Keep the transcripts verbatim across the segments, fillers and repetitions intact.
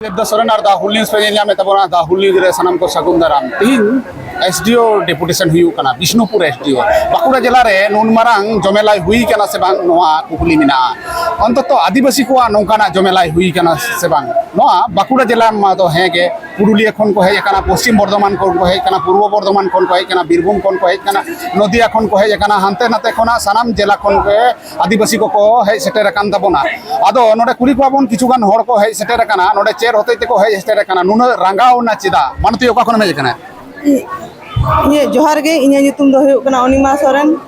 ᱫᱮᱵᱫᱟ ᱥᱚᱨᱮᱱ ᱟᱨ ᱫᱟ ᱦᱩᱞ ᱱᱤᱭᱩᱡᱽ ᱯᱮ ᱧᱮᱞ ᱧᱟᱢᱮᱫ ᱛᱟᱵᱚᱱᱟ᱾ ᱫᱟ ᱦᱩᱞ ᱱᱤᱭᱩᱡᱽ ᱨᱮ ᱥᱟᱱᱟᱢ ᱠᱚ ᱥᱟᱹᱜᱩᱱ ᱫᱟᱨᱟᱢ᱾ ᱛᱤᱦᱤᱧ ᱮᱥ ᱰᱤ ᱳ ᱰᱮᱯᱩᱴᱮᱥᱚᱱ ᱦᱩᱭᱩᱜ ᱠᱟᱱᱟ ᱵᱤᱥᱱᱩᱯᱩᱨ ᱮᱥ ᱰᱤ ᱳ᱾ ᱵᱟᱸᱠᱩᱲᱟ ᱡᱮᱞᱟ ᱨᱮ ᱱᱩᱱ ᱢᱟᱨᱟᱝ ᱡᱚᱢᱮᱞᱟᱭ ᱦᱩᱭ ᱠᱟᱱᱟ ᱥᱮ ᱵᱟᱝ, ᱱᱚᱣᱟ ᱠᱩᱠᱞᱤ ᱢᱮᱱᱟᱜᱼᱟ᱾ ᱚᱱᱛᱚᱛᱚ ᱟᱹᱫᱤᱵᱟᱹᱥᱤ ᱠᱚᱣᱟᱜ ᱱᱚᱝᱠᱟᱱᱟᱜ ᱡᱚᱢᱮᱞᱟᱭ ᱦᱩᱭ ᱠᱟᱱᱟ ᱥᱮ ᱵᱟᱝ? ᱱᱚᱣᱟ ᱵᱟᱸᱠᱩᱲᱟ ᱡᱮᱞᱟ ᱢᱟ ᱫᱚ ᱦᱮᱸ ᱜᱮ, ᱯᱩᱨᱩᱞᱤᱭᱟᱹ ᱠᱷᱚᱱ ᱠᱚ ᱦᱮᱡ ᱟᱠᱟᱱᱟ, ᱯᱚᱥᱪᱤᱢ ᱵᱚᱨᱫᱷᱚᱢᱟᱱ ᱠᱷᱚᱱ ᱠᱚ ᱦᱮᱡ ᱟᱠᱟᱱᱟ, ᱯᱩᱨᱵᱚ ᱵᱚᱨᱫᱷᱚᱢᱟᱱ ᱠᱷᱚᱱ ᱠᱚ ᱦᱮᱡ ᱟᱠᱟᱱᱟ, ᱵᱤᱨᱵᱷᱩᱢ ᱠᱷᱚᱱ ᱠᱚ ᱦᱮᱡ ᱟᱠᱟᱱᱟ, ᱱᱚᱫᱤᱭᱟ ᱠᱷᱚᱱ ᱠᱚ ᱦᱮᱡ ᱟᱠᱟᱱᱟ, ᱦᱟᱱᱛᱮ ᱱᱟᱛᱮ ᱠᱷᱚᱱᱟᱜ ᱥᱟᱱᱟᱢ ᱡᱮᱞᱟ ᱠᱷᱚᱱ ᱜᱮ ᱟᱹᱫᱤᱵᱟᱹᱥᱤ ᱠᱚᱠᱚ ᱦᱮᱡ ᱥᱮᱴᱮᱨ ᱟᱠᱟᱱ ᱛᱟᱵᱚᱱᱟ᱾ ᱟᱫᱚ ᱱᱚᱰᱮ ᱠᱩᱞᱤ ᱠᱚᱣᱟ ᱵᱚᱱ, ᱠᱤᱪᱷᱩ ᱜᱟᱱ ᱦᱚᱲ ᱠᱚ ᱦᱮᱡ ᱥᱮᱴᱮᱨ ᱟᱠᱟᱱᱟ, ᱱᱚᱰᱮ ᱪᱮᱫ ᱦᱚᱛᱮᱡ ᱛᱮᱠᱚ ᱦᱮᱡ ᱥᱮᱴᱮᱨ ᱟᱠᱟᱱᱟ, ᱱᱩᱱᱟᱹᱜ ᱨᱟᱸᱜᱟᱣ ᱨᱮᱱᱟᱜ ᱪᱮᱫᱟᱜ? ᱢᱟᱱᱚᱛᱤᱭᱟᱹ, ᱚᱠᱟ ᱠᱷᱚᱱᱮᱢ ᱦᱮᱡ ᱟᱠᱟᱱᱟ? ᱤᱧᱟᱹᱜ ᱡᱚᱦᱟᱨ ᱜᱮ, ᱤᱧᱟᱹᱜ ᱧᱩᱛᱩᱢ ᱫᱚ ᱦᱩᱭᱩᱜ ᱠᱟᱱᱟ ᱚᱱᱤᱢᱟ ᱥᱚᱨᱮᱱ,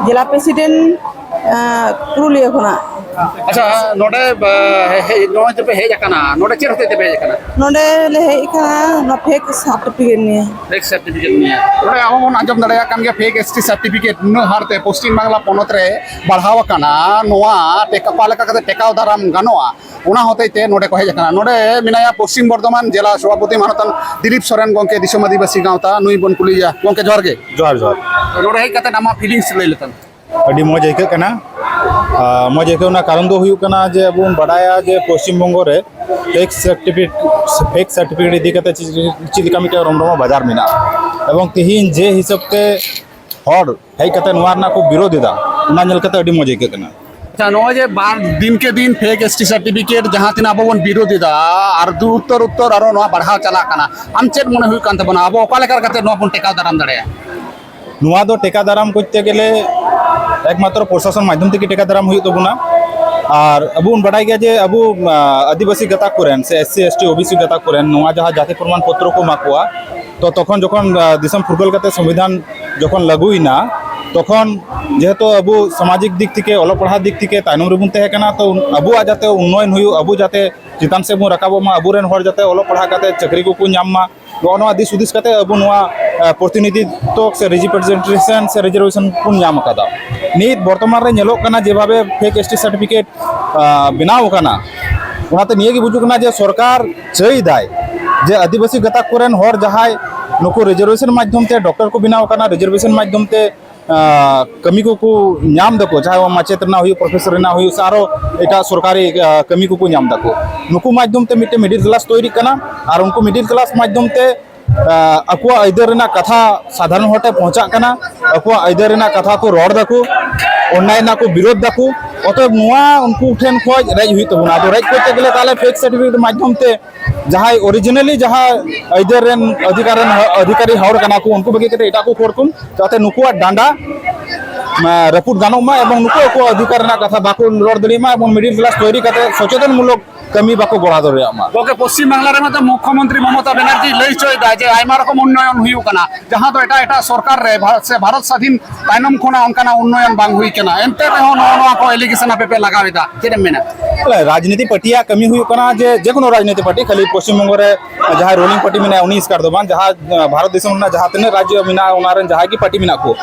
ᱡᱮᱞᱟ ᱯᱨᱮᱥᱤᱰᱮᱱᱴ, ᱟᱸ, ᱯᱩᱨᱩᱞᱤᱭᱟᱹ ᱠᱷᱚᱱᱟᱜ᱾ ᱟᱪᱪᱷᱟ, ᱱᱚᱰᱮ, ᱵᱟ, ᱦᱮᱡ, ᱱᱚᱜᱼᱚᱭ ᱡᱮ ᱯᱮ ᱦᱮᱡ ᱟᱠᱟᱱᱟ, ᱱᱚᱰᱮ ᱪᱮᱫ ᱦᱚᱛᱮᱡ ᱛᱮᱯᱮ ᱦᱮᱡ ᱟᱠᱟᱱᱟ? ᱱᱚᱰᱮ ᱞᱮ ᱦᱮᱡ ᱟᱠᱟᱱᱟ ᱱᱚᱣᱟ ᱯᱷᱮᱠ ᱥᱟᱨᱴᱤᱯᱷᱤᱠᱮᱴ ᱱᱤᱭᱮ᱾ ᱯᱷᱮᱠ ᱥᱟᱨᱴᱤᱯᱷᱤᱠᱮᱴ ᱱᱤᱭᱮ᱾ ᱱᱚᱰᱮ ᱟᱵᱚ ᱵᱚᱱ ᱟᱸᱡᱚᱢ ᱫᱟᱲᱮᱭᱟᱜ ᱠᱟᱱ ᱜᱮᱭᱟ, ᱯᱷᱮᱠ ᱮᱥ ᱴᱤ ᱥᱟᱨᱴᱤᱯᱷᱤᱠᱮᱴ ᱱᱩᱱᱟᱹᱜ ᱦᱟᱨᱛᱮ ᱯᱚᱥᱪᱤᱢ ᱵᱟᱝᱞᱟ ᱯᱚᱱᱚᱛ ᱨᱮ ᱵᱟᱲᱦᱟᱣ ᱟᱠᱟᱱᱟ, ᱱᱚᱣᱟ ᱴᱮᱠᱟ-, ᱚᱠᱟ ᱞᱮᱠᱟ ᱠᱟᱛᱮ ᱴᱮᱠᱟᱣ ᱫᱟᱨᱟᱢ ᱜᱟᱱᱚᱜᱼᱟ, ᱚᱱᱟ ᱦᱚᱛᱮᱡ ᱛᱮ ᱱᱚᱰᱮ ᱠᱚ ᱦᱮᱡ ᱟᱠᱟᱱᱟ᱾ ᱱᱚᱰᱮ ᱢᱮᱱᱟᱭᱟ ᱯᱚᱥᱪᱤᱢ ᱵᱚᱨᱫᱷᱚᱢᱟᱱ ᱡᱮᱞᱟ ᱥᱚᱵᱷᱟᱯᱚᱛᱤ ᱢᱟᱱᱚᱛᱟᱱ ᱫᱤᱞᱤᱯ ᱥᱚᱨᱮᱱ ᱜᱚᱢᱠᱮ, ᱫᱤᱥᱚᱢ ᱟᱹᱫᱤᱵᱟᱹᱥᱤ ᱜᱟᱶᱛᱟ, ᱱᱩᱭ ᱵᱚᱱ ᱠᱩᱞᱤᱭᱮᱭᱟ᱾ ᱜᱚᱢᱠᱮ, ᱡᱚᱦᱟᱨ ᱜᱮ᱾ ᱡᱚᱦᱟᱨ, ᱡᱚᱦᱟᱨ᱾ ᱱᱚᱰᱮ ᱦᱮᱡ ᱠᱟᱛᱮ ᱟᱢᱟᱜ ᱯᱷᱤᱞᱤᱝᱥ ᱞᱟᱹᱭ ᱞᱮᱛᱟᱢ᱾ ᱟᱹᱰᱤ ᱢᱚᱡᱽ ᱟᱹᱭᱠᱟᱹᱜ ᱠᱟᱱᱟ᱾ ᱟᱨ ᱢᱚᱡᱽ ᱟᱹᱭᱠᱟᱹᱣ ᱨᱮᱱᱟᱜ ᱠᱟᱨᱚᱱ ᱫᱚ ᱦᱩᱭᱩᱜ ᱠᱟᱱᱟ ᱡᱮ ᱟᱵᱚ ᱵᱚᱱ ᱵᱟᱰᱟᱭᱟ ᱡᱮ ᱯᱚᱥᱪᱤᱢ ᱵᱚᱝᱜᱚ ᱨᱮ ᱯᱷᱮᱠ ᱥᱟᱨᱴᱤᱯᱷᱤᱠᱮᱴ, ᱯᱷᱮᱠ ᱥᱟᱨᱴᱤᱯᱷᱤᱠᱮᱴ ᱤᱫᱤ ᱠᱟᱛᱮ ᱪᱮᱫ, ᱪᱮᱫ ᱞᱮᱠᱟ ᱢᱤᱫᱴᱮᱱ ᱨᱚᱢᱨᱚᱢᱟ ᱵᱟᱡᱟᱨ ᱢᱮᱱᱟᱜᱼᱟ᱾ ᱮᱵᱚᱝ ᱛᱮᱦᱮᱧ ᱡᱮ ᱦᱤᱥᱟᱹᱵ ᱛᱮ ᱦᱚᱲ ᱦᱮᱡ ᱠᱟᱛᱮ ᱱᱚᱣᱟ ᱨᱮᱱᱟᱜ ᱠᱚ ᱵᱤᱨᱳᱫ ᱮᱫᱟ, ᱚᱱᱟ ᱧᱮᱞ ᱠᱟᱛᱮ ᱟᱹᱰᱤ ᱢᱚᱡᱽ ᱟᱹᱭᱠᱟᱹᱜ ᱠᱟᱱᱟ᱾ ᱟᱪᱪᱷᱟ, ᱱᱚᱜᱼᱚᱭ ᱡᱮ ᱵᱟᱨ ᱫᱤᱱ ᱠᱮ ᱫᱤᱱ ᱯᱷᱮᱠ ᱮᱥ ᱴᱤ ᱥᱟᱨᱴᱤᱯᱷᱤᱠᱮᱴ ᱡᱟᱦᱟᱸ ᱛᱤᱱᱟᱹᱜ ᱟᱵᱚ ᱵᱚᱱ ᱵᱤᱨᱳᱫ ᱮᱫᱟ, ᱟᱨ ᱫᱩ ᱩᱛᱛᱚᱨ ᱩᱛᱛᱚᱨ ᱟᱨᱚ ᱱᱚᱣᱟ ᱵᱟᱲᱦᱟᱣ ᱪᱟᱞᱟᱜ ᱠᱟᱱᱟ, ᱟᱢ ᱪᱮᱫ ᱢᱚᱱᱮ ᱦᱩᱭᱩᱜ ᱠᱟᱱ ᱛᱟᱵᱚᱱᱟ, ᱟᱵᱚ ᱚᱠᱟ ᱞᱮᱠᱟ ᱠᱟᱛᱮ ᱱᱚᱣᱟ ᱵᱚᱱ ᱴᱮᱠᱟᱣ ᱫᱟᱨᱟᱢ ᱫᱟᱲᱮᱭᱟᱜᱼᱟ? ᱱᱚᱣᱟ ᱫᱚ ᱴᱮᱠᱟ ᱫᱟᱨᱟᱢ ᱠᱚᱨᱛᱮ ᱜᱮᱞᱮ ᱮᱠᱢᱟᱛᱨᱚ ᱯᱨᱚᱥᱟᱥᱚᱱ ᱢᱟᱫᱽᱫᱷᱚᱢ ᱛᱮᱜᱮ ᱴᱮᱠᱟ ᱫᱟᱨᱟᱢ ᱦᱩᱭᱩᱜ ᱛᱟᱵᱚᱱᱟ᱾ ᱟᱨ ᱟᱵᱚ ᱵᱚᱱ ᱵᱟᱰᱟᱭ ᱜᱮᱭᱟ ᱡᱮ ᱟᱵᱚ, ᱟ, ᱟᱹᱫᱤᱵᱟᱹᱥᱤ ᱜᱟᱛᱟᱠ ᱠᱚᱨᱮᱱ ᱥᱮ S C, S T, O B C ᱜᱟᱛᱟᱠ ᱠᱚᱨᱮᱱ ᱱᱚᱣᱟ ᱡᱟᱦᱟᱸ ᱡᱟᱹᱛᱤ ᱯᱨᱚᱢᱟᱱ ᱯᱚᱛᱨᱚ ᱠᱚ ᱮᱢᱟ ᱠᱚᱣᱟ, ᱛᱚ ᱛᱚᱠᱷᱚᱱ ᱡᱚᱠᱷᱚᱱ, ᱟ, ᱫᱤᱥᱚᱢ ᱯᱷᱩᱨᱜᱟᱹᱞ ᱠᱟᱛᱮ ᱥᱚᱝᱵᱤᱫᱷᱟᱱ ᱡᱚᱠᱷᱚᱱ ᱞᱟᱹᱜᱩᱭᱮᱱᱟ, ᱛᱚᱠᱷᱚᱱ ᱡᱮᱦᱮᱛᱩ ᱟᱵᱚ ᱥᱟᱢᱟᱡᱤᱠ ᱫᱤᱠ ᱛᱷᱮᱠᱮ, ᱚᱞᱚᱜ ᱯᱟᱲᱦᱟᱜ ᱫᱤᱠ ᱛᱷᱮᱠᱮ ᱛᱟᱭᱱᱚᱢ ᱨᱮᱵᱚᱱ ᱛᱟᱦᱮᱸ ᱠᱟᱱᱟ, ᱛᱚ ᱟᱵᱚᱣᱟᱜ ᱡᱟᱛᱮ ᱩᱱᱱᱚᱭᱚᱱ ᱦᱩᱭᱩᱜ, ᱟᱵᱚ ᱡᱟᱛᱮ ᱪᱮᱛᱟᱱ ᱥᱮᱫ ᱵᱚᱱ ᱨᱟᱠᱟᱵᱚᱜ ᱢᱟ, ᱟᱵᱚᱨᱮᱱ ᱦᱚᱲ ᱡᱟᱛᱮ ᱚᱞᱚᱜ ᱯᱟᱲᱦᱟᱜ ᱠᱟᱛᱮ ᱪᱟᱹᱠᱨᱤ ᱠᱚᱠᱚ ᱧᱟᱢ ᱢᱟ, ᱱᱚᱜᱼᱚ ᱱᱚᱣᱟ ᱫᱤᱥ ᱦᱩᱫᱤᱥ ᱠᱟᱛᱮ ᱟᱵᱚ ᱱᱚᱣᱟ, ᱮ, ᱯᱨᱚᱛᱤᱱᱤᱫᱷᱤᱛᱛᱚ ᱥᱮ ᱨᱤᱯᱨᱮᱡᱮᱱᱴᱮᱥᱚᱱ ᱥᱮ ᱨᱤᱡᱟᱨᱵᱷᱮᱥᱚᱱ ᱵᱚᱱ ᱧᱟᱢ ᱟᱠᱟᱫᱟ᱾ ᱱᱤᱛ ᱵᱚᱨᱛᱚᱢᱟᱱ ᱨᱮ ᱧᱮᱞᱚᱜ ᱠᱟᱱᱟ ᱡᱮᱵᱷᱟᱵᱮ ᱯᱷᱮᱠ ᱮᱥ ᱴᱤ ᱥᱟᱨᱴᱤᱯᱷᱤᱠᱮᱴ, ᱟ, ᱵᱮᱱᱟᱣ ᱟᱠᱟᱱᱟ, ᱚᱱᱟᱛᱮ ᱱᱤᱭᱟᱹ ᱜᱮ ᱵᱩᱡᱩᱜ ᱠᱟᱱᱟ ᱡᱮ ᱥᱚᱨᱠᱟᱨ ᱪᱟᱹᱭ ᱫᱟᱭ ᱡᱮ ᱟᱹᱫᱤᱵᱟᱹᱥᱤ ᱜᱟᱛᱟᱠ ᱠᱚᱨᱮᱱ ᱦᱚᱲ ᱡᱟᱦᱟᱸᱭ ᱱᱩᱠᱩ ᱨᱤᱡᱟᱨᱵᱷᱮᱥᱚᱱ ᱢᱟᱫᱽᱫᱷᱚᱢ ᱛᱮ ᱰᱚᱠᱴᱚᱨ ᱠᱚ ᱵᱮᱱᱟᱣ ᱟᱠᱟᱱᱟ, ᱨᱤᱡᱟᱨᱵᱷᱮᱥᱚᱱ ᱢᱟᱫᱽᱫᱷᱚᱢ ᱛᱮ ᱟᱸ, ᱠᱟᱹᱢᱤ ᱠᱚᱠᱚ ᱧᱟᱢ ᱫᱟᱠᱚ, ᱪᱟᱦᱮ ᱢᱟᱪᱮᱫ ᱨᱮᱱᱟᱜ ᱦᱩᱭᱩᱜ, ᱯᱨᱚᱯᱷᱮᱥᱚᱨ ᱨᱮᱱᱟᱜ ᱦᱩᱭᱩᱜ, ᱥᱮ ᱟᱨᱚ ᱮᱴᱟᱜ ᱥᱚᱨᱠᱟᱨᱤ, ᱟᱸ, ᱠᱟᱹᱢᱤ ᱠᱚᱠᱚ ᱧᱟᱢ ᱫᱟᱠᱚ᱾ ᱱᱩᱠᱩ ᱢᱟᱫᱽᱫᱷᱚᱢ ᱛᱮ ᱢᱤᱫᱴᱮᱱ ᱢᱤᱰᱤᱞ ᱠᱞᱟᱥ ᱛᱳᱭᱨᱤᱜ ᱠᱟᱱᱟ, ᱟᱨ ᱩᱱᱠᱩ ᱢᱤᱰᱤᱞ ᱠᱞᱟᱥ ᱢᱟᱫᱽᱫᱷᱚᱢ ᱛᱮ, ᱟᱸ, ᱟᱠᱚᱣᱟᱜ ᱟᱹᱭᱫᱟᱹᱨ ᱨᱮᱱᱟᱜ ᱠᱟᱛᱷᱟ ᱥᱟᱫᱷᱟᱨᱚᱱ ᱦᱚᱲ ᱴᱷᱮᱱ ᱯᱳᱸᱣᱪᱷᱟᱜ ᱠᱟᱱᱟ, ᱟᱠᱚᱣᱟᱜ ᱟᱹᱭᱫᱟᱹᱨ ᱨᱮᱱᱟᱜ ᱠᱟᱛᱷᱟ ᱠᱚ ᱨᱚᱲ ᱫᱟᱠᱚ, ᱚᱱᱱᱟᱭ ᱨᱮᱱᱟᱜ ᱠᱚ ᱵᱤᱨᱳᱫᱷ ᱫᱟᱠᱚ᱾ ᱚᱛᱚᱮᱵ ᱱᱚᱣᱟ ᱩᱱᱠᱩ ᱴᱷᱮᱱ ᱠᱷᱚᱱ ᱨᱮᱡ ᱦᱩᱭᱩᱜ ᱛᱟᱵᱚᱱᱟ᱾ ᱟᱫᱚ ᱨᱮᱡ ᱠᱚᱨᱛᱮ ᱜᱮᱞᱮ ᱛᱟᱦᱚᱞᱮ ᱯᱷᱮᱠ ᱥᱟᱨᱴᱤᱯᱷᱤᱠᱮᱴ ᱢᱟᱫᱽᱫᱷᱚᱢ ᱛᱮ ᱡᱟᱦᱟᱸᱭ ᱚᱨᱤᱡᱤᱱᱟᱞᱤ ᱡᱟᱦᱟᱸ ᱟᱹᱭᱫᱟᱹᱨ ᱨᱮᱱ ᱚᱫᱷᱤᱠᱟᱨ ᱨᱮᱱ ᱦᱚ-, ᱚᱫᱷᱤᱠᱟᱨᱤ ᱦᱚᱲ ᱠᱟᱱᱟ ᱠᱚ, ᱩᱱᱠᱩ ᱵᱟᱹᱜᱤ ᱠᱟᱛᱮ ᱮᱴᱟᱜ ᱠᱚ ᱠᱷᱚᱲ ᱠᱚ, ᱡᱟᱛᱮ ᱱᱩᱠᱩᱣᱟᱜ ᱰᱟᱸᱰᱟ, ᱢᱟ, ᱨᱟᱹᱯᱩᱫ ᱜᱟᱱᱚᱜ ᱢᱟ ᱮᱵᱚᱝ ᱱᱩᱠᱩ ᱟᱠᱚᱣᱟᱜ ᱚᱫᱷᱤᱠᱟᱨ ᱨᱮᱱᱟᱜ ᱠᱟᱛᱷᱟ ᱵᱟᱠᱚ ᱨᱚᱲ ᱫᱟᱲᱮᱭᱟᱜ ᱢᱟ ᱮᱵᱚᱝ ᱢᱤᱰᱤᱞ ᱠᱞᱟᱥ ᱛᱳᱭᱨᱤ ᱠᱟᱛᱮ ᱥᱚᱪᱮᱛᱚᱱ ᱢᱩᱞᱚᱠ ᱠᱟᱹᱢᱤ ᱵᱟᱠᱚ ᱜᱚᱲᱟ ᱫᱟᱲᱮᱭᱟᱜ ᱢᱟ᱾ ᱜᱚᱢᱠᱮ, ᱯᱚᱥᱪᱤᱢ ᱵᱟᱝᱞᱟ ᱨᱮ ᱢᱟᱛᱚ ᱢᱩᱠᱠᱷᱚᱢᱚᱱᱛᱨᱤ ᱢᱚᱢᱚᱛᱟ ᱵᱮᱱᱟᱨᱡᱤ ᱞᱟᱹᱭ ᱦᱚᱪᱚᱭᱮᱫᱟ ᱡᱮ ᱟᱭᱢᱟ ᱨᱚᱠᱚᱢ ᱩᱱᱱᱚᱭᱚᱱ ᱦᱩᱭᱩᱜ ᱠᱟᱱᱟ, ᱡᱟᱦᱟᱸ ᱫᱚ ᱮᱴᱟᱜ ᱮᱴᱟᱜ ᱥᱚᱨᱠᱟᱨ ᱨᱮ ᱵᱷᱟᱨᱚᱛ ᱥᱮ ᱵᱷᱟᱨᱚᱛ ᱥᱟᱫᱷᱤᱱ ᱛᱟᱭᱱᱚᱢ ᱠᱷᱚᱱᱟᱜ ᱚᱱᱠᱟᱱᱟᱜ ᱩᱱᱱᱚᱭᱚᱱ ᱵᱟᱝ ᱦᱩᱭ ᱠᱟᱱᱟ, ᱮᱱᱛᱮ ᱨᱮᱦᱚᱸ ᱱᱚᱜᱼᱚ ᱱᱚᱣᱟ ᱠᱚ ᱟᱞᱤᱜᱮᱥᱚᱱ ᱟᱯᱮ ᱯᱮ ᱞᱟᱜᱟᱣ ᱮᱫᱟ, ᱪᱮᱫ ᱮᱢ ᱢᱮᱱᱟ? ᱟᱞᱮ ᱨᱟᱡᱽᱱᱤᱛᱤ ᱯᱟᱨᱴᱤᱭᱟᱜ ᱠᱟᱹᱢᱤ ᱦᱩᱭᱩᱜ ᱠᱟᱱᱟ ᱡᱮ ᱡᱮᱠᱳᱱᱳ ᱨᱟᱡᱽᱱᱤᱛᱤ ᱯᱟᱨᱴᱤ, ᱠᱷᱟᱹᱞᱤ ᱯᱚᱥᱪᱤᱢ ᱵᱚᱝᱜᱚ ᱨᱮ ᱡᱟᱦᱟᱸᱭ ᱨᱩᱞᱤᱝ ᱯᱟᱨᱴᱤ ᱢᱮᱱᱟᱭᱟ ᱩᱱᱤ ᱮᱥᱠᱟᱨ ᱫᱚ ᱵᱟᱝ, ᱡᱟᱦᱟᱸ, ᱟᱸ, ᱵᱷᱟᱨᱚᱛ ᱫᱤᱥᱚᱢ ᱨᱮᱱᱟᱜ ᱡᱟᱦᱟᱸ ᱛᱤᱱᱟᱹᱜ ᱨᱟᱡᱽᱡᱚ ᱢᱮᱱᱟᱜᱼᱟ ᱚᱱᱟ ᱨᱮᱱ ᱡᱟᱦᱟᱸᱭ ᱜᱮ ᱯᱟᱨᱴᱤ ᱢᱮᱱᱟᱜ ᱠᱚ,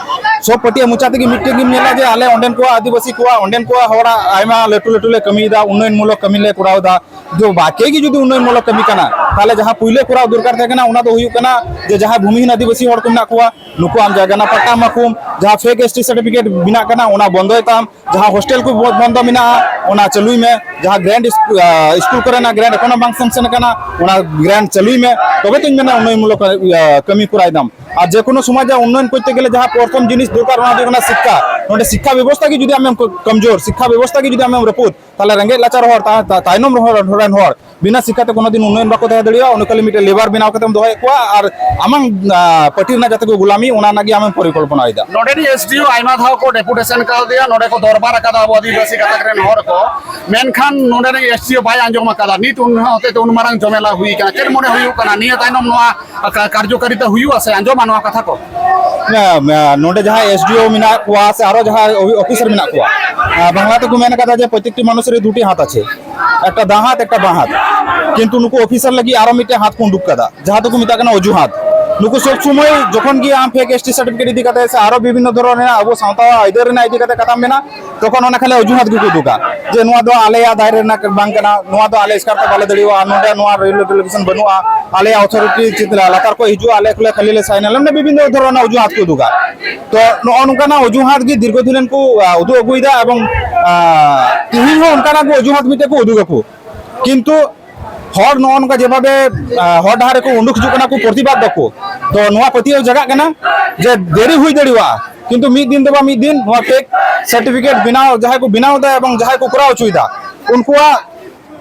ᱥᱚᱵ ᱯᱟᱨᱴᱤᱭᱟᱜ ᱢᱚᱪᱟ ᱛᱮᱜᱮ ᱢᱤᱫᱴᱮᱱ ᱜᱮᱢ ᱧᱮᱞᱟ ᱡᱮ ᱟᱞᱮ ᱚᱸᱰᱮᱱ ᱠᱚᱣᱟᱜ, ᱟᱹᱫᱤᱵᱟᱹᱥᱤ ᱠᱚᱣᱟᱜ, ᱚᱸᱰᱮᱱ ᱠᱚᱣᱟᱜ, ᱦᱚᱲᱟᱜ ᱟᱭᱢᱟ ᱞᱟᱹᱴᱩ ᱞᱟᱹᱴᱩ ᱞᱮ ᱠᱟᱹᱢᱤᱭᱮᱫᱟ, ᱩᱱᱱᱚᱭᱚᱱ ᱢᱩᱞᱚᱠ ᱠᱟᱹᱢᱤ ᱞᱮ ᱠᱚᱨᱟᱣ ᱮᱫᱟ᱾ ᱡᱚ ᱵᱟᱠᱮ ᱜᱮ ᱡᱩᱫᱤ ᱩᱱᱱᱚᱭᱚᱱ ᱢᱩᱞᱚᱠ ᱠᱟᱹᱢᱤ ᱠᱟᱱᱟ, ᱛᱟᱦᱚᱞᱮ ᱡᱟᱦᱟᱸ ᱯᱩᱭᱞᱟᱹ ᱠᱚᱨᱟᱣ ᱫᱚᱨᱠᱟᱨ ᱛᱟᱦᱮᱸ ᱠᱟᱱᱟ ᱚᱱᱟ ᱫᱚ ᱦᱩᱭᱩᱜ ᱠᱟᱱᱟ ᱡᱮ ᱡᱟᱦᱟᱸᱭ ᱵᱷᱩᱢᱤᱦᱤᱱ ᱟᱹᱫᱤᱵᱟᱹᱥᱤ ᱦᱚᱲ ᱠᱚ ᱢᱮᱱᱟᱜ ᱠᱚᱣᱟ, ᱱᱩᱠᱩ ᱟᱢ ᱡᱟᱭᱜᱟ ᱨᱮᱱᱟᱜ ᱯᱟᱴᱴᱟ ᱮᱢᱟ ᱠᱚᱢ, ᱡᱟᱦᱟᱸ ᱯᱷᱮᱠ ᱮᱥ ᱴᱤ ᱥᱟᱨᱴᱤᱯᱷᱤᱠᱮᱴ ᱵᱮᱱᱟᱜ ᱠᱟᱱᱟ ᱚᱱᱟ ᱵᱚᱱᱫᱚᱭ ᱛᱟᱢ, ᱡᱟᱦᱟᱸ ᱦᱳᱥᱴᱮᱞ ᱠᱚ ᱵᱚ-, ᱵᱚᱱᱫᱚ ᱢᱮᱱᱟᱜᱼᱟ ᱚᱱᱟ ᱪᱟᱹᱞᱩᱭ ᱢᱮ, ᱡᱟᱦᱟᱸ ᱜᱨᱮᱱᱴ ᱤᱥ-, ᱟ, ᱥᱠᱩᱞ ᱠᱚᱨᱮᱱᱟᱜ ᱜᱨᱮᱱᱴ ᱮᱠᱷᱚᱱᱳ ᱵᱟᱝ ᱥᱮᱝᱥᱚᱱ ᱠᱟᱱᱟ ᱚᱱᱟ ᱜᱨᱮᱱᱴ ᱪᱟᱹᱞᱩᱭ ᱢᱮ, ᱛᱚᱵᱮ ᱛᱚᱧ ᱢᱮᱱᱟ ᱩᱱᱱᱚᱭᱚᱱ ᱢᱩᱞᱚᱠ, ᱟ, ᱠᱟᱹᱢᱤ ᱠᱚᱨᱟᱣ ᱫᱟᱢ᱾ ᱟᱨ ᱡᱮ ᱠᱳᱱᱳ ᱥᱚᱢᱟᱡᱽ ᱨᱮ ᱩᱱᱱᱚᱭᱚᱱ ᱠᱚᱨᱛᱮ ᱜᱮᱞᱮ ᱡᱟᱦᱟᱸ ᱯᱨᱚᱛᱷᱚᱢ ᱡᱤᱱᱤᱥ ᱫᱚᱨᱠᱟᱨ ᱚᱱᱟ ᱫᱚ ᱦᱩᱭᱩᱜ ᱠᱟᱱᱟ ᱥᱤᱠᱠᱷᱟ᱾ ᱱᱚᱰᱮ ᱥᱤᱠᱠᱷᱟ ᱵᱮᱵᱚᱥᱛᱷᱟ ᱜᱮ ᱡᱩᱫᱤ ᱟᱢᱮᱢ ᱠᱚ-, ᱠᱚᱢᱡᱳᱨ, ᱥᱤᱠᱠᱷᱟ ᱵᱮᱵᱚᱥᱛᱷᱟ ᱜᱮ ᱡᱩᱫᱤ ᱟᱢᱮᱢ ᱨᱟᱹᱯᱩᱫ, ᱛᱟᱦᱚᱞᱮ ᱨᱮᱸᱜᱮᱡ ᱱᱟᱪᱟᱨ ᱦᱚᱲ, ᱛᱟ-, ᱛᱟ-, ᱛᱟᱭᱱᱚᱢ ᱨᱮᱱ ᱦᱚᱲ ᱨᱮᱱ ᱦᱚᱲ ᱵᱤᱱᱟᱹ ᱥᱤᱠᱠᱷᱟ ᱛᱮ ᱠᱳᱱᱳ ᱫᱤᱱ ᱩᱱᱱᱚᱭᱚᱱ ᱵᱟᱠᱚ ᱛᱟᱦᱮᱸ ᱫᱟᱲᱮᱭᱟᱜᱼᱟ᱾ ᱩᱱᱤ ᱠᱷᱟᱹᱞᱤ ᱢᱤᱫᱴᱮᱱ ᱞᱮᱵᱟᱨ ᱵᱮᱱᱟᱣ ᱠᱟᱛᱮᱢ ᱫᱚᱦᱚᱭᱮᱫ ᱠᱚᱣᱟ ᱟᱨ ᱟᱢᱟᱝ, ᱟ, ᱯᱟᱨᱴᱤ ᱨᱮᱱᱟᱜ ᱡᱟᱛᱮ ᱠᱚ ᱜᱩᱞᱟᱢᱤ, ᱚᱱᱟ ᱨᱮᱱᱟᱜ ᱜᱮ ᱟᱢᱮᱢ ᱯᱚᱨᱤᱠᱚᱞᱯᱚᱱᱟᱭᱮᱫᱟ᱾ ᱱᱚᱰᱮᱱᱤᱡ ᱮᱥ ᱰᱤ ᱳ ᱟᱭᱢᱟ ᱫᱷᱟᱣ ᱠᱚ ᱰᱮᱯᱩᱴᱮᱥᱚᱱ ᱠᱟᱣᱫᱮᱭᱟ, ᱱᱚᱰᱮ ᱠᱚ ᱫᱚᱨᱵᱟᱨ ᱟᱠᱟᱫᱟ ᱟᱵᱚ ᱟᱹᱫᱤᱵᱟᱹᱥᱤ ᱜᱟᱛᱟᱠ ᱨᱮᱱ ᱦᱚᱲ ᱠᱚ, ᱢᱮᱱᱠᱷᱟᱱ ᱱᱚᱰᱮᱱᱤᱡ ᱮᱥ ᱰᱤ ᱳ ᱵᱟᱭ ᱟᱸᱡᱚᱢ ᱟᱠᱟᱫᱟ᱾ ᱱᱤᱛ ᱩᱱ ᱦᱚᱛᱮᱛᱮ ᱩᱱ ᱢᱟᱨᱟᱝ ᱡᱚᱢᱮᱞᱟ ᱦᱩᱭ ᱟᱠᱟᱱᱟ᱾ ᱪᱮᱫ ᱢᱚᱱᱮ ᱦᱩᱭᱩᱜ ᱠᱟᱱᱟ ᱱᱤᱭᱟᱹ ᱛᱟᱭᱱᱚᱢ ᱱᱚᱣᱟ ᱠᱟ-, ᱠᱟᱨᱡᱚᱠᱟᱨᱤᱛᱟ ᱦᱩᱭᱩᱜᱼᱟ ᱥᱮ ᱟᱸᱡᱚᱢᱟ ᱱᱚᱣᱟ ᱠᱟᱛᱷᱟ ᱠᱚ? ᱱᱚᱰᱮ ᱡᱟᱦᱟᱸᱭ ᱮᱥ ᱰᱤ ᱳ ᱢᱮᱱᱟᱜ ᱠᱚᱣᱟ ᱥᱮ ᱟᱨᱚ ᱡᱟᱦᱟᱸᱭ ᱚᱯᱷᱤᱥᱟᱨ ᱢᱮᱱᱟᱜ ᱠᱚᱣᱟ, ᱵᱟᱝᱞᱟ ᱛᱮᱠᱚ ᱢᱮᱱ ᱠᱟᱫᱟ ᱡᱮ ᱯᱨᱚᱛᱮᱠᱴᱤ ᱢᱟᱱᱩᱥ ᱨᱮ ᱫᱩᱴᱤ ᱦᱟᱛ ᱟᱪᱷᱮ, ᱮᱠᱴᱟ ᱫᱟᱸ ᱦᱟᱛ, ᱮᱠᱴᱟ ᱵᱟᱸ ᱦᱟᱛ, ᱠᱤᱱᱛᱩ ᱱᱩᱠᱩ ᱚᱯᱷᱤᱥᱟᱨ ᱞᱟᱹᱜᱤᱫ ᱟᱨᱚ ᱢᱤᱫᱴᱮᱱ ᱦᱟᱛ ᱠᱚ ᱩᱰᱩᱠ ᱠᱟᱫᱟ, ᱡᱟᱦᱟᱸ ᱫᱚᱠᱚ ᱢᱮᱛᱟᱜ ᱠᱟᱱᱟ ᱚᱡᱩᱦᱟᱛ᱾ ᱱᱩᱠᱩ ᱥᱚᱵ ᱥᱚᱢᱚᱭ ᱡᱚᱠᱷᱚᱱ ᱜᱮ ᱟᱢ ᱯᱷᱮᱠ ᱮᱥ ᱴᱤ ᱥᱟᱨᱴᱤᱯᱷᱤᱠᱮᱴ ᱤᱫᱤ ᱠᱟᱛᱮ ᱥᱮ ᱟᱨᱚ ᱵᱤᱵᱷᱤᱱᱱᱚ ᱫᱷᱚᱨᱚᱱ ᱨᱮᱱᱟᱜ ᱟᱵᱚ ᱥᱟᱶᱛᱟ ᱟᱹᱭᱫᱟᱹᱨ ᱨᱮᱱᱟᱜ ᱤᱫᱤ ᱠᱟᱛᱮ ᱠᱟᱛᱷᱟᱢ ᱢᱮᱱᱟ, ᱛᱚᱠᱷᱚᱱ ᱚᱱᱟ ᱠᱷᱟᱹᱞᱤ ᱚᱡᱩᱦᱟᱛ ᱜᱮᱠᱚ ᱩᱫᱩᱜᱟ ᱡᱮ ᱱᱚᱣᱟ ᱫᱚ ᱟᱞᱮᱭᱟᱜ ᱫᱟᱭᱨᱮ ᱨᱮᱱᱟᱜ ᱵᱟᱝ ᱠᱟᱱᱟ, ᱱᱚᱣᱟ ᱫᱚ ᱟᱞᱮ ᱮᱥᱠᱟᱨ ᱛᱮ ᱵᱟᱞᱮ ᱫᱟᱲᱮᱭᱟᱜᱼᱟ, ᱱᱚᱰᱮ ᱱᱚᱣᱟ ᱨᱮᱞ ᱰᱮᱞᱤᱜᱮᱥᱚᱱ ᱵᱟᱹᱱᱩᱜᱼᱟ, ᱟᱞᱮᱭᱟᱜ ᱚᱛᱷᱚᱨᱤᱴᱤ ᱪᱮᱫ ᱞᱟᱛᱟᱨ ᱠᱷᱚᱱ ᱦᱤᱡᱩᱜᱼᱟ, ᱟᱞᱮ ᱠᱚᱞᱮ ᱠᱷᱟᱹᱞᱤ ᱞᱮ ᱥᱟᱭᱤᱱᱟ, ᱱᱚᱰᱮ ᱵᱤᱵᱷᱤᱱᱱᱚ ᱫᱷᱚᱨᱚᱱᱟᱜ ᱚᱡᱩᱦᱟᱛ ᱠᱚ ᱩᱫᱩᱜᱟ᱾ ᱛᱚ ᱱᱚᱜᱼᱚ ᱱᱚᱝᱠᱟᱱᱟᱜ ᱚᱡᱩᱦᱟᱛ ᱜᱮ ᱫᱤᱨᱜᱷᱚ ᱫᱤᱱ ᱠᱚ ᱟ, ᱩᱫᱩᱜ ᱟᱹᱜᱩᱭᱮᱫᱟ ᱮᱵᱚᱝ ᱟ, ᱛᱤᱦᱤᱧ ᱦᱚᱸ ᱚᱱᱠᱟᱱᱟᱜ ᱜᱮ ᱚᱡᱩᱦᱟᱛ ᱢᱤᱫᱴᱮᱡ ᱠᱚ ᱩᱫᱩᱜᱟᱠᱚ᱾ ᱠᱤᱱᱛᱩ ᱦᱚᱲ ᱱᱚᱜᱼᱚ ᱱᱚᱝᱠᱟ ᱡᱮᱵᱷᱟᱵᱮ ᱟ, ᱦᱚᱨ ᱰᱟᱦᱟᱨ ᱨᱮᱠᱚ ᱩᱰᱩᱠ ᱦᱤᱡᱩᱜ ᱠᱟᱱᱟ ᱠᱚ, ᱯᱨᱚᱛᱤᱵᱟᱫ ᱫᱟᱠᱚ, ᱛᱚ ᱱᱚᱣᱟ ᱯᱟᱹᱛᱭᱟᱹᱣ ᱡᱟᱜᱟᱜ ᱠᱟᱱᱟ ᱡᱮ ᱫᱮᱨᱤ ᱦᱩᱭ ᱫᱟᱲᱮᱭᱟᱜᱼᱟ, ᱠᱤᱱᱛᱩ ᱢᱤᱫ ᱫᱤᱱ ᱫᱚ ᱵᱟ ᱢᱤᱫ ᱫᱤᱱ ᱱᱚᱣᱟ ᱯᱷᱮᱠ ᱥᱟᱨᱴᱤᱯᱷᱤᱠᱮᱴ ᱵᱮᱱᱟᱣ ᱡᱟᱦᱟᱸᱭ ᱠᱚ ᱵᱮᱱᱟᱣ ᱮᱫᱟ ᱮᱵᱚᱝ ᱡᱟᱦᱟᱸᱭ ᱠᱚ ᱠᱚᱨᱟᱣ ᱦᱚᱪᱚᱭᱮᱫᱟ ᱩᱱᱠᱩᱣᱟᱜ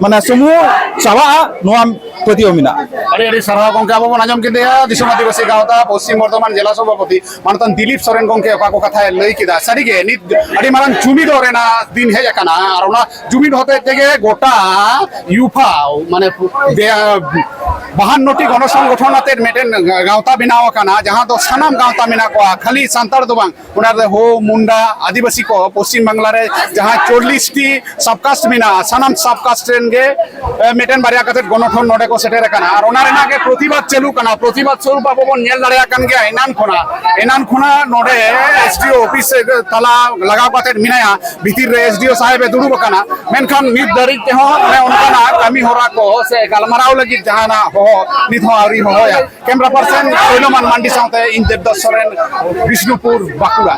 ᱢᱟᱱᱮ ᱥᱚᱢᱩᱦ ᱪᱟᱵᱟᱜᱼᱟ, ᱱᱚᱣᱟ ᱯᱟᱹᱛᱭᱟᱹᱣ ᱢᱮᱱᱟᱜᱼᱟ᱾ ᱟᱹᱰᱤ ᱟᱹᱰᱤ ᱥᱟᱨᱦᱟᱣ ᱜᱚᱢᱠᱮ᱾ ᱟᱵᱚ ᱵᱚᱱ ᱟᱸᱡᱚᱢ ᱠᱮᱫᱮᱭᱟ ᱫᱤᱥᱚᱢ ᱟᱹᱫᱤᱵᱟᱹᱥᱤ ᱜᱟᱶᱛᱟ ᱯᱚᱥᱪᱤᱢ ᱵᱚᱨᱫᱷᱚᱢᱟᱱ ᱡᱮᱞᱟ ᱥᱚᱵᱷᱟᱯᱚᱛᱤ ᱢᱟᱱᱚᱛᱟᱱ ᱫᱤᱞᱤᱯ ᱥᱚᱨᱮᱱ ᱜᱚᱢᱠᱮ ᱚᱠᱟ ᱠᱚ ᱠᱟᱛᱷᱟᱭ ᱞᱟᱹᱭ ᱠᱮᱫᱟ᱾ ᱥᱟᱹᱨᱤᱜᱮ ᱱᱤᱛ ᱟᱹᱰᱤ ᱢᱟᱨᱟᱝ ᱡᱩᱢᱤᱫᱚᱜ ᱨᱮᱱᱟᱜ ᱫᱤᱱ ᱦᱮᱡ ᱟᱠᱟᱱᱟ ᱟᱨ ᱚᱱᱟ ᱡᱩᱢᱤᱫ ᱦᱚᱛᱮᱡ ᱛᱮᱜᱮ ᱜᱚᱴᱟ ᱭᱩᱯᱷᱟ ᱢᱟᱱᱮ ᱵᱮ- ᱵᱟᱦᱟᱱᱱᱚ ᱴᱤ ᱜᱚᱱᱚ ᱥᱚᱝᱜᱚᱴᱷᱚᱱ ᱟᱛᱮᱫ ᱢᱤᱫᱴᱮᱱ ᱜᱟᱶᱛᱟ ᱵᱮᱱᱟᱣ ᱟᱠᱟᱱᱟ, ᱡᱟᱦᱟᱸ ᱫᱚ ᱥᱟᱱᱟᱢ ᱜᱟᱶᱛᱟ ᱢᱮᱱᱟᱜ ᱠᱚᱣᱟ, ᱠᱷᱟᱹᱞᱤ ᱥᱟᱱᱛᱟᱲ ᱫᱚ ᱵᱟᱝ᱾ ᱚᱱᱟ ᱨᱮ ᱦᱳ, ᱢᱩᱱᱰᱟ, ᱟᱹᱫᱤᱵᱟᱹᱥᱤ ᱠᱚ ᱯᱚᱥᱪᱤᱢ ᱵᱟᱝᱞᱟ ᱨᱮ ᱡᱟᱦᱟᱸ ᱪᱚᱞᱞᱤᱥ ᱴᱤ ᱥᱟᱵᱠᱟᱥᱴ ᱢᱮᱱᱟᱜᱼᱟ, ᱥᱟᱱᱟᱢ ᱥᱟᱵᱠᱟᱥᱴ ᱨᱮᱱ ᱜᱮ ᱮ, ᱢᱤᱫᱴᱮᱱ ᱵᱟᱨᱭᱟ ᱠᱟᱛᱮ ᱜᱚᱱᱚᱴᱷᱚᱱ ᱱᱚᱰᱮ ᱠᱚ ᱥᱮᱴᱮᱨ ᱟᱠᱟᱱᱟ᱾ ᱟᱨ ᱚᱱᱟ ᱨᱮᱱᱟᱜ ᱜᱮ ᱯᱨᱚᱛᱤᱵᱟᱫ ᱪᱟᱹᱞᱩᱜ ᱠᱟᱱᱟ᱾ ᱯᱨᱚᱛᱤᱵᱟᱫ ᱥᱚᱨᱩᱯ ᱟᱵᱚ ᱵᱚᱱ ᱧᱮᱞ ᱫᱟᱲᱮᱭᱟᱜ ᱠᱟᱱ ᱜᱮᱭᱟ, ᱮᱱᱟᱱ ᱠᱷᱚᱱᱟᱜ ᱮᱱᱟᱱ ᱠᱷᱚᱱᱟᱜ ᱱᱚᱰᱮ ᱮᱥ ᱰᱤ ᱳ ᱚᱯᱷᱤᱥ ᱛᱟᱞᱟ ᱞᱟᱜᱟᱣ ᱠᱟᱛᱮ ᱢᱮᱱᱟᱭᱟ, ᱵᱷᱤᱛᱤᱨ ᱨᱮ ᱮᱥ ᱰᱤ ᱳ ᱥᱟᱦᱮᱵ ᱮ ᱫᱩᱲᱩᱵ ᱟᱠᱟᱱᱟ᱾ ᱢᱮᱱᱠᱷᱟᱱ ᱱᱤᱛ ᱫᱷᱟᱹᱨᱤᱡ ᱛᱮᱦᱚᱸ ᱚᱱᱮ ᱚᱱᱠᱟᱱᱟᱜ ᱠᱟᱹᱢᱤ ᱦᱚᱨᱟ ᱠᱚ ᱥᱮ ᱜᱟᱞᱢᱟᱨᱟᱣ ᱞᱟᱹᱜᱤᱫ ᱡᱟᱦᱟᱱᱟᱜ ᱦᱚᱦᱚ ᱱᱤᱛ ᱦᱚᱸ ᱟᱹᱣᱨᱤ ᱦᱚᱦᱚᱭᱟ᱾ ᱠᱮᱢᱨᱟ ᱯᱟᱨᱥᱚᱱ ᱥᱳᱭᱞᱚᱢᱟᱱ ᱢᱟᱱᱰᱤ ᱥᱟᱶᱛᱮ ᱤᱧ ᱫᱮᱵᱫᱟᱥ ᱥᱚᱨᱮᱱ, ᱵᱤᱥᱱᱩᱯᱩᱨ, ᱵᱟᱸᱠᱩᱲᱟ᱾